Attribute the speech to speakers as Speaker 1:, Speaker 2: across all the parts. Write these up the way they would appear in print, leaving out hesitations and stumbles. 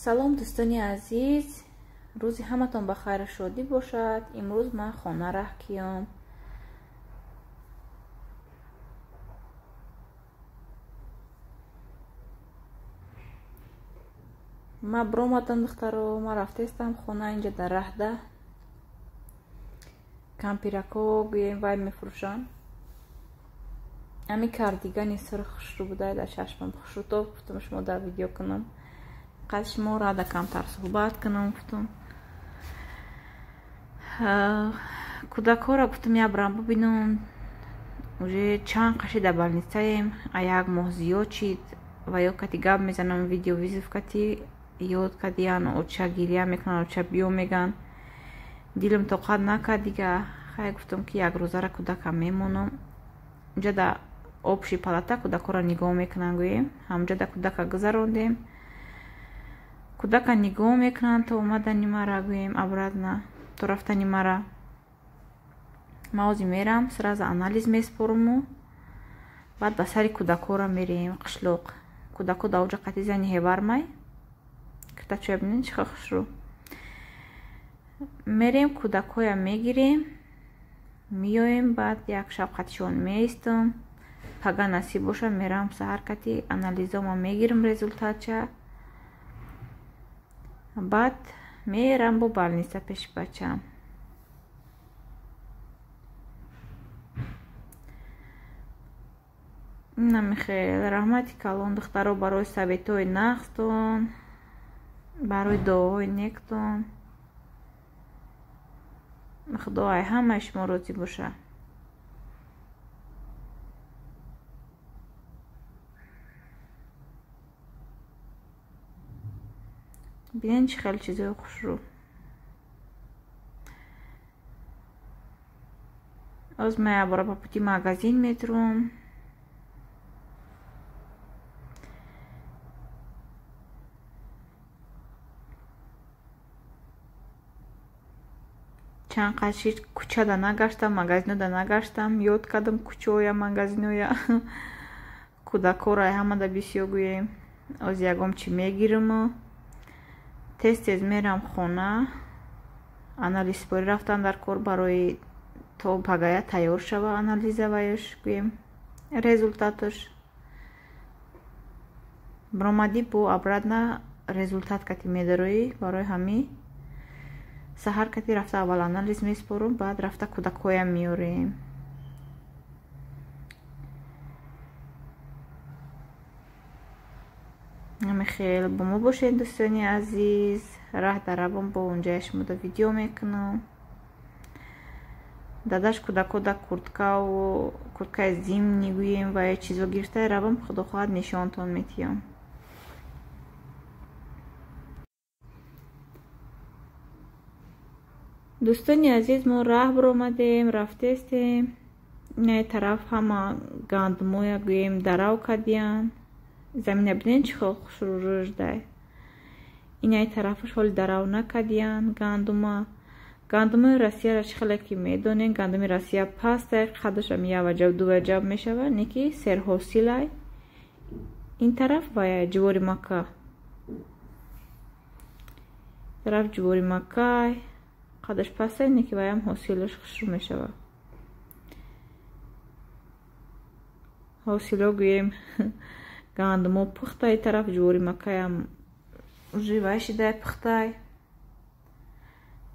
Speaker 1: Салом дӯстони азиз, рӯзи ҳаматон ба хайру шодӣ бошад. Имрӯз ман хона раҳ киём. Ман биромадам духтаро, ман рафтаистам хона, инҷа дар раҳда кампирако гӯем вай мефурӯшанд. Ами кардигани сурх хушрӯ буда дар чашмам хушрӯто гуфтам шумо дар видео кунам. Қад шумо рада камтар суҳбат кунам гуфтам. Кӯдакҳоро гуфтам я бирам бибинам. Уже чанд қаши дар больницаем, а як моҳ зиёд шид ва ё кати гап мезанам видео визов кати ёд кадиян, оча гиря мекунанд, оча биё меган. Дилам тоқат накард дига. Хай гуфтам ки як рӯзара кӯдакам мемонам. Унҷа дар общий палата кӯдакҳоро нигоҳ мекунанд гӯем. Ҳамунҷа дар кӯдака гузарондем. Кӯдака нигоҳ мекунанд то омадани мара гӯем обратно, то рафтани мара. Ман ҳозир мерам, сразу анализ меспоруму баъд ба сари кӯдакҳоро мерем қишлоқ. Кӯдакҳо дар оҷа қати зани ҳевармай. Киртачоя бинед чӣ хел хушрӯ. Мерем кӯдакҳоя мегирем, меоем, баъд як шаб қатишон меистам. Пага насиб боша мерам саҳар кати анализома мегирам результатча. Баъд мерам бо больница пеши бачам. Намихел раҳмати калон духтаро барои советҳои нағзтон, барои дуоҳои нектон. Худо ай ҳамаи шумо розӣ боша. Бинед чӣ хеле чизҳои хушрӯ. Оз ман якбора ба пути магазин метрум. Чанд қаши кӯчада нагаштам, магазинода нагаштам, ёд кардам кӯчаоя, магазиноя. Кӯдакҳоро ҳамада бисёр гӯем. Оз ягом чӣ мегириму тез-тез мерам хона. Анализ спорӣ рафтам дар кор барои то пагая тайёр шава анализа ваяш гӯем результаташ. Биромадӣ бо обратно результат кати медароӣ. Барои ҳамин саҳар кати рафта аввал анализ меспорум, баъд рафта кӯдакҳоям меорем. Хел бо мо бошед дӯстони азиз. Раҳ дар равон бо унҷая шумода видео мекунам. Дадаш кӯдакҳо да курткаву курткаи зимний гӯем ва я чизо гирифта равам, худо хоҳад нишонтон метиҳам. Дӯстони азиз, мо раҳ биромадем, рафтестем. Инаи тараф ҳама гандумоя гӯем дарав кардиянд. Замина бинед чӣ хел хушрӯ рӯждай. Инаи тарафаш ҳоли дарав накардиянд гандума. Гандумои Россияро чӣ хеле ки медонед, гандуми Россия пастай, қадашам як ваҷаб, ду ваҷаб мешавад, не ки серҳосилай. Ин тараф вая ҷувори мака. Тараф ҷувори макай, қадаш пастай, не ки ваям ҳосилаш хушрӯ мешавад. Ҳосило гӯем гандумо пухтай, тараф ҷувори макаям уже вай шидай, пухтай,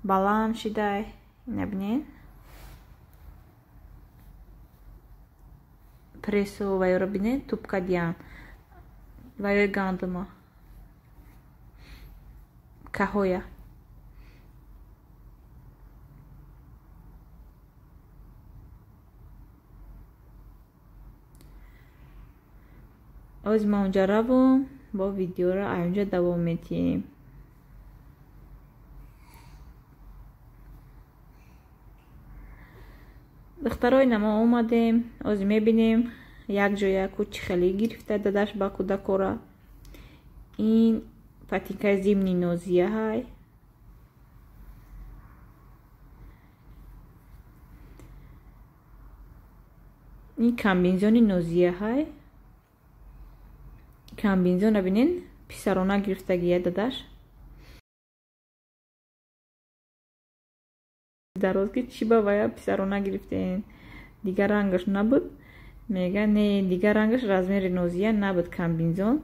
Speaker 1: баланд шидай. Ина бинед прессу вайёро бинед, туп кардиянд вайёи гандума каҳоя. Оз ман унҷа равом, бо видеоро айунҷа давом медиҳем. Духтарои намо омадем, оз мебинем як ҷоя ку чӣ хеле гирифта дадаш ба кӯдакҳора. Ин патинкаи зимний нозия ҳай. Ин комбинзони нозия ҳай. Комбинзона бинед, писарона гирифтагия дадаш. Дароз ки чӣ ба вая писарона гирифтен, дигар рангаш набуд? Мега не, дигар рангаш размери Нозия набуд. Комбинзон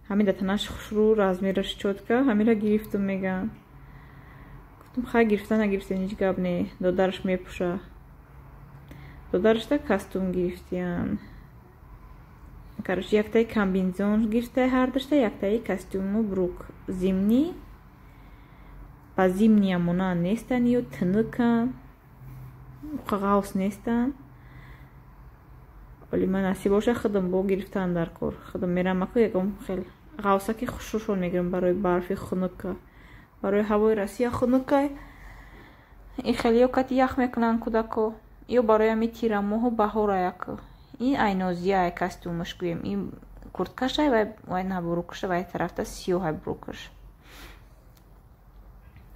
Speaker 1: ҳамин да танаш хушрӯ, размераш чётко, ҳамира гирифтум, мегам. Гуфтум, хай, гирифта нагирифтен, ҳеҷ гап не, додараш мепӯша. Додарашда костюм гирифтиян. Короче, яктаи комбинзон гирифта ҳардашта, яктаи костюму брюк зимний. Ба зимния монанд нестанд, ё тунуканд, ғавс нестанд. Оли ман насиб боша, худам бо гирифтан дар кор. Худам мерам аку, ягон хел ғавсаки хушрӯшон мегирам барои барфи хунука, барои ҳавои Россия хунукай. Ин хеле ё кати ях мекунанд кӯдако, ё барои ҳами тирамоҳу баҳора як. Ин ай Нозия ай костюмаш гӯем, ин курткашай, вай на брюкаша, вай тарафта сиёҳай брюкаш.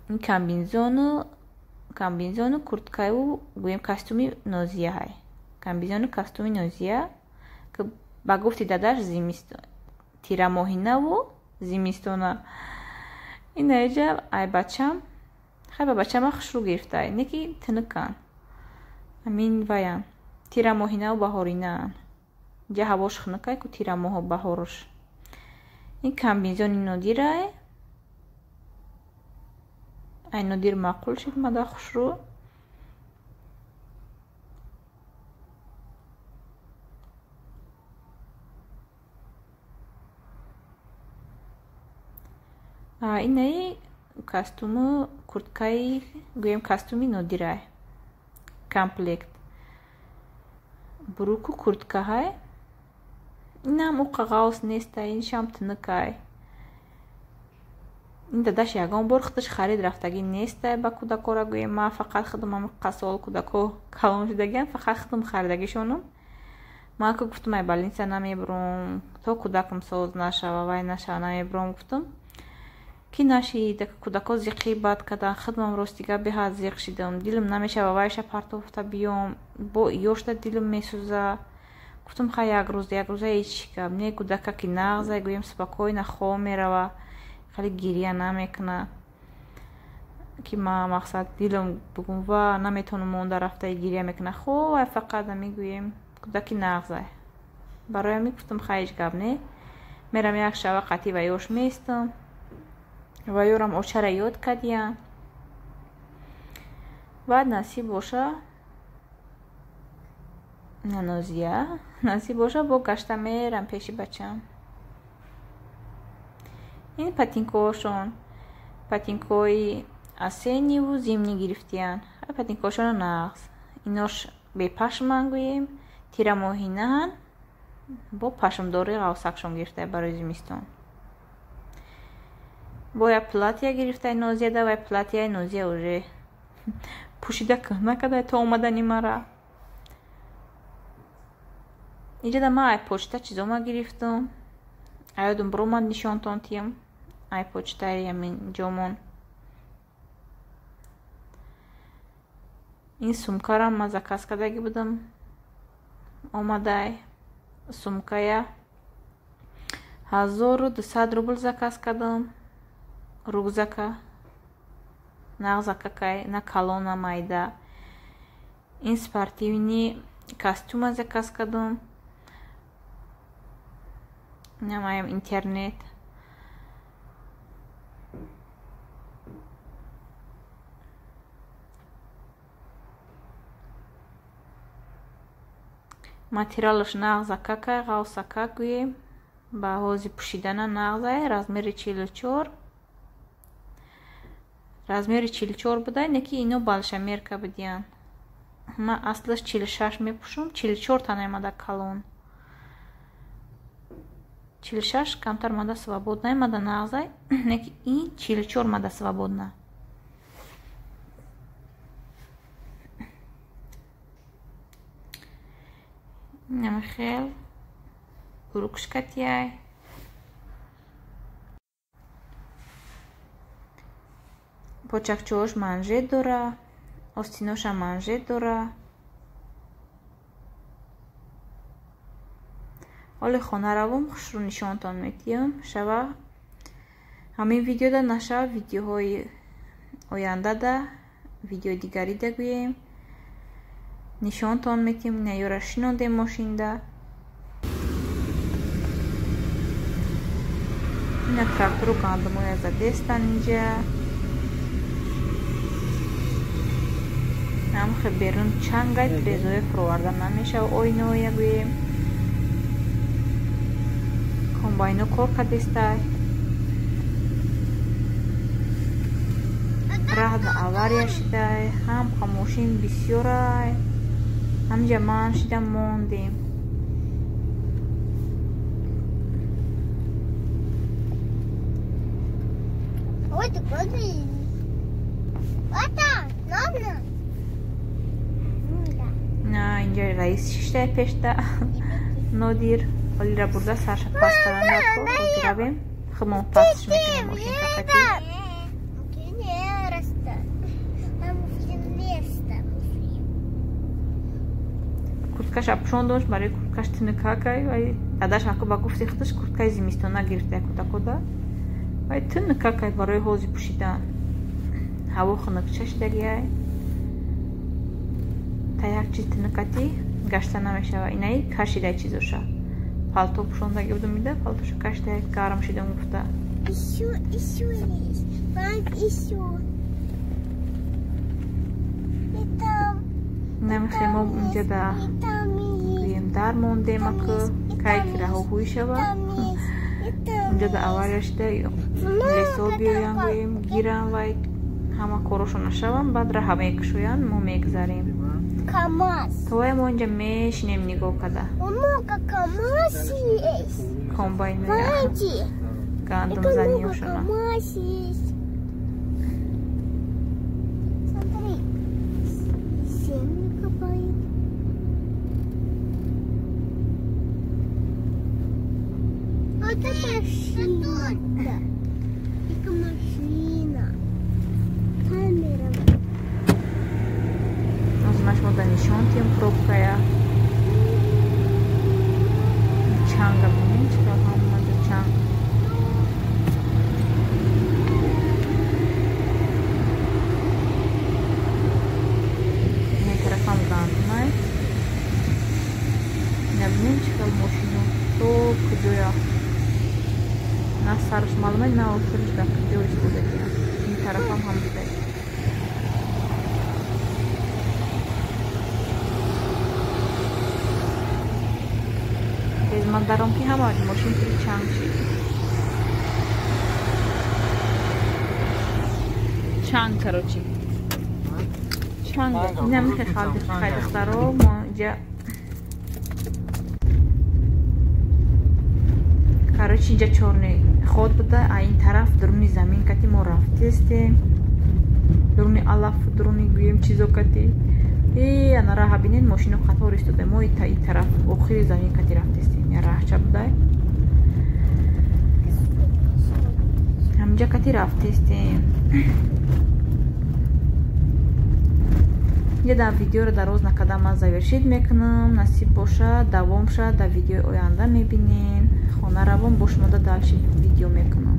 Speaker 1: Ин комбинзону курткаю гӯем костюми Нозияҳай. Комбинзону костюми Нозия, ки ба гуфти дадаш зимистон, тирамоҳинаву зимистона. Ин наиҷа ай бачам, хай, ба бачама хушрӯ гирифтай, не ки тунуканд. Ҳамин ваян тирамоҳинаву баҳоринаанд. Инҷа ҳавош хунукай ку тирамоҳу баҳорош. Ин комбинзони Нодирай. Ай Нодир маъқул шид мада хушрӯ. Инаи костюму курткаи гӯем костюми Нодирай. Комплект. Брюку курткаҳай. Инам уқа ғавс нестай, иншам тунукай. Ин дадаш ягон бор худаш харид рафтагӣ нестай ба кӯдакора гӯем. Ман фақат худам ҳами қасол кӯдако калон шудагиам, фақат худам харидагишонам. Ман ку гуфтам, ай больница намебурам, то кӯдакам соз нашава, вай нашава, намебурам, гуфтам. Ки нашид, кӯдако зиқӣ бад карданд, худмам ростига беҳад зиқ шидам. Дилам намешава вайша партофта биём, бо ёшта дилам месӯза. Гуфтам, хай, як рӯз, як рӯза ҳеҷ гап не, кӯдака ки нағзай гӯем, спокойно хоб мерава, хеле гирья намекуна. Ки ма мақсад дилам бугум ва наметавонам монда рафта гирья мекуна. Хо, ай фақат намегӯем кӯдаки нағзай. Барои ҳамин гуфтам, хай, ҳеҷ гап не. Мерам як шава қатъи ва ёш меистам. Ва ёрам очара ёд кардиям. Баъд насиб боша, на Нозия, насиб боша, бо гашта мерам пеши бачам. Ин патинкоошон, патинкои осенниву зимний гирифтиян. Патинкоошона нағз. Инош бепашман гӯем, тирамоҳинаанд, бо пашмдори ғавсакшон гирифтай барои зимистон. Бо як платья гирифтай Нозия да, вай платьяи Нозия уже пӯшида кӯҳна кардай то омадани мара. Инҷа ман ай почта чизома гирифтам. Аёдум биромад нишонтон тиям. Ай почтаи ҳамин ҷомон. Ин сумкарам ман заказ кардагӣ будам. Омадай. Сумкая 1200 рубл заказ кардам. Рюкзака нағзакакай, на калон, на майда. Ин спортивный костюма заказ кардам. Намаям интернет. Материалаш нағзакакай, ғавсакак гӯем. Ба ҳози пӯшидана нағзай, размери 44. Размери 44 будай, не ки ино большемерка будиян. Ман аслаш 46 мепӯшам, 44 танаймада калон. 46 камтар мада свободна, мада нағзай, не ки ин 44 мада свободна. Намхел рукшкатяй. Почакчош манжет дора, остиноша манжет дора. Оли хона равум, хушрӯ нишонтон метиҳам. Шава ҳамин видеода наша, видеоҳои ояндада Видеои дигари дагӯем. Нишонтон метиҳем, наёра шинондем мошинда. Ина трактору гандумоя задестан инҷа. Ҳамхе берун чангай трезоя фуроварда намешава оиноя гӯем. Комбайно кор кардестай. Раҳда авария шидай, ҳамха мошин бисёрай. Ҳамҷа ман шида мондем. На, инҷа раис шиштай пешта. Нодир олира бурда сарша пас кардан ко равем. Худмон пасш мекунем мошинка кати. Курткаш апшон дошт, барои курткаш тунукакай, вай дадаш аку ба гуфти худаш курткаи зимистона гирифта кудакода. Вай тунукакай барои ҳози пӯшидан. Ҳаво хунукча шидагиай. Та як чиз тунукати гашта намешава. Инаи кашидай чизоша. Палто пӯшондаги будум ида, палтоша кашидай гарм шидам гуфта.
Speaker 2: Ещё, ещё есть. Мам, ещё. И там.
Speaker 1: Намехе мо инҷа да гӯем дар мондем аку кай ки раҳо ҳуй шава. Инҷа да авария шида лесо биёян гӯем гиран вай ҳама корошо нашаванд, баъд раҳа мекушоянд, мо мегзарем.
Speaker 2: КамАЗ.
Speaker 1: Товая мо инҷа мешинем нигоҳ када.
Speaker 2: Много КамАЗ есть.
Speaker 1: Комбайноя
Speaker 2: Знаете,
Speaker 1: гандумзаниёшона.
Speaker 2: КамАЗ есть. Смотри, землю копает. Это машина. Это машина. Камера.
Speaker 1: Озмаш мо да нишон тием пробкая. Чанга бинем, чиро ҳамаҷо чанг. Ин тарафам гандумай. Набинем чӣ хел мошино то куҷоя. На сараш маълуме, на охираш дар куҷо истодагиам. Ин тарафам ҳам дидай. Ман даром ки ҳама мошин пури чанг шид. Чанг, короче. Чанг. Инам хел духтаро мо инҷа короче инҷа чорный ход буда, а ин тараф дуруни замин кати мо рафтестем. Дуруни алаф, дуруни гӯем чизо кати. Ана раҳа бинед, мошино қатор истода. Мо ин тараф охири замин кати рафтестем. Я раҳча будай. Ҳаминҷа кати рафтестем. Инҷа дар видеоро дароз накарда ман завершид мекунам. Насиб боша, давом шад, дар видеои оянда мебинем. Хона равон бо шумо да дальше видео мекунам.